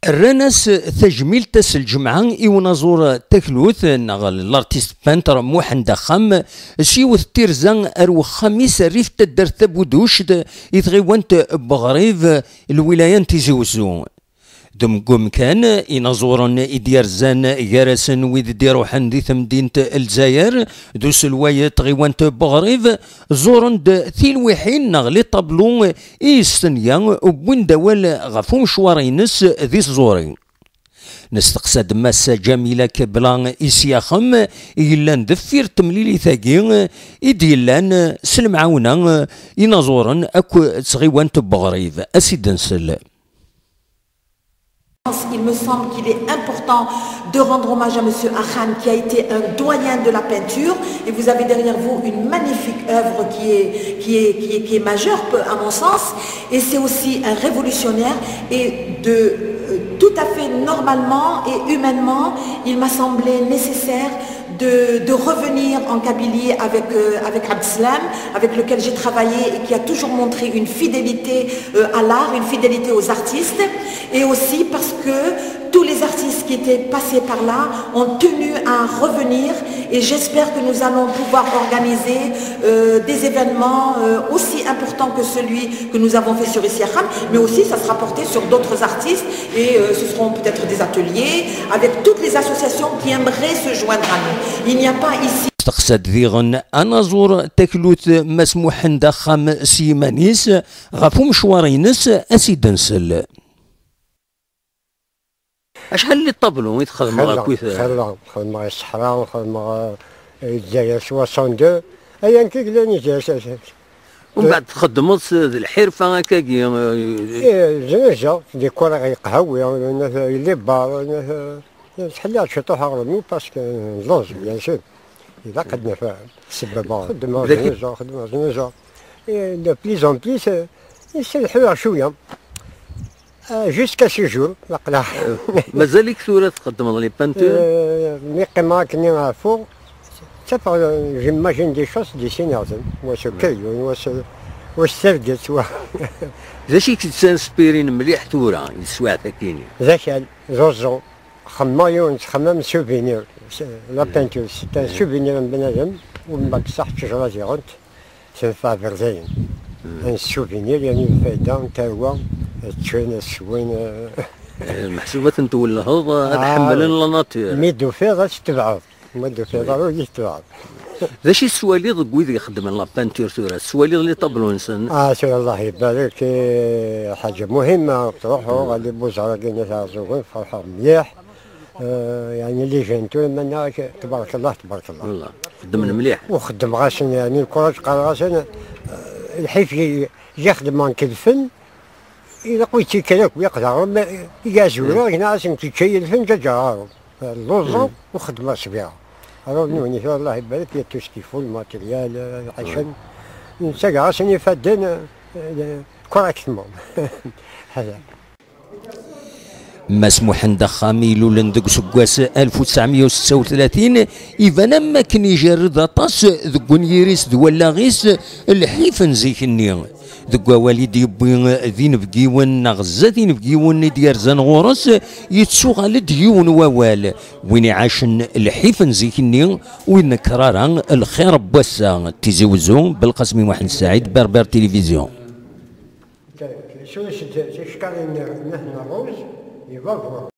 الرناس تجميل تاس الجمعة إيونازور تكلوث نغ l'artiste peintre محند أخام سيوث تيرزان أرو خميس ريف تدر تبودوش يتغيوانت بغريف الولاية تيزي وزو دمكم كان إنازورن إديرزان يارسن ويد ديروحن دي ثمدينة الجزائر دوس الواية تغيوانت بغريف زورن ثيلوحين نغلي طابلو إيستنيا وين دوال غفو مشوارينس ذي الزوري نستقصد ماسة جميلة كبلان إسياخم إلا ندفير تمليلي ثاقي إديلان سلمعونا إنازورن أكو تغيوانت بغريف أسيد نسل. Il me semble qu'il est important de rendre hommage à Monsieur Akham qui a été un doyen de la peinture et vous avez derrière vous une magnifique œuvre qui est majeure à mon sens et c'est aussi un révolutionnaire et de tout à fait normalement et humainement il m'a semblé nécessaire de revenir en Kabylie avec Abdeslam, avec lequel j'ai travaillé et qui a toujours montré une fidélité à l'art, une fidélité aux artistes, et aussi parce que tous les artistes qui étaient passés par là ont tenu à revenir et j'espère que nous allons pouvoir organiser des événements aussi importants que celui que nous avons fait sur Issiakham, mais aussi ça sera porté sur d'autres artistes et ce seront peut-être des ateliers avec toutes les associations qui aimeraient se joindre à nous. Il n'y a pas ici تقصد ذيغن أنازور تكلوت مسموح دخم سيمانيس غفو مشوارينس أسيد نسل. اشحال les tableaux يتخدم غاكويت؟ خدم غير الصحراء وخدم الجزائر 62 ايا كي لاني جالس. ومن بعد تخدمت الحرفه هكاكي؟ ايه زنجة دي كورة غير قهوي les bars شحال شي طوح غرمو parce que لوز bien sûr اذا قدنا السبب خدمة زنجة خدمة زنجة de plus en plus يسلحوا شويه jusqu'à ce jour. نقلا مازالك ثورة تقدم les peintures؟ مي قيمة كني فوق j'imagine des choses dessinées واش كاين واش سرقت. ذا شي كتسانسبيرين مليح ثورة السواع تاكيني؟ ذاك زوزو خما يون تخمم souvenir, la peinture c'est un souvenir بنادم ومن بعد صح تجرا زيغنت تنفع برزين un souvenir يعني الفايدة نتاع تشين السوين محسوبة نتولهض هذا حمل la nature ميدو فيه تتبعض ميدو فيه ضروري يتبعض. ذا شي السوالي ضد ويد يخدم la peinture ثورة السوالي les tableaux نسن؟ سير الله يبارك حاجة مهمة تروحوا غادي بوزارة كاين تاع زوين فرحة مليح يعني les jeunes منا تبارك الله تبارك الله. والله خدمنا مليح وخدم غاسن يعني ال courage قال غاسن الحيف يخدم من الفن إذا قويتي كذاك ويقدر يازورا هنا عشان كي الفن جا اللوزو وخدمة صغيرة. alors نوني الله يبارك y a tout ce qu'il faut ال matériel عشان نسا عشان يفدن correctement هذا. مسموح دخامي لولن دق سكواس 1936 إذا ما كان يجرد طاس ذق يريس دولا غيس الحيف نزيكني ذق والد يبوي ذين بقيون نغزة ذين بقيون ديار زنغورس يتسوغ ديون ووال وين عاشن الحيف نزيكني وين كرارا الخير بوسا تيزي وزو بالقسم واحد سعيد بربر تلفزيون. شو شكال نحن الروز يبغوا.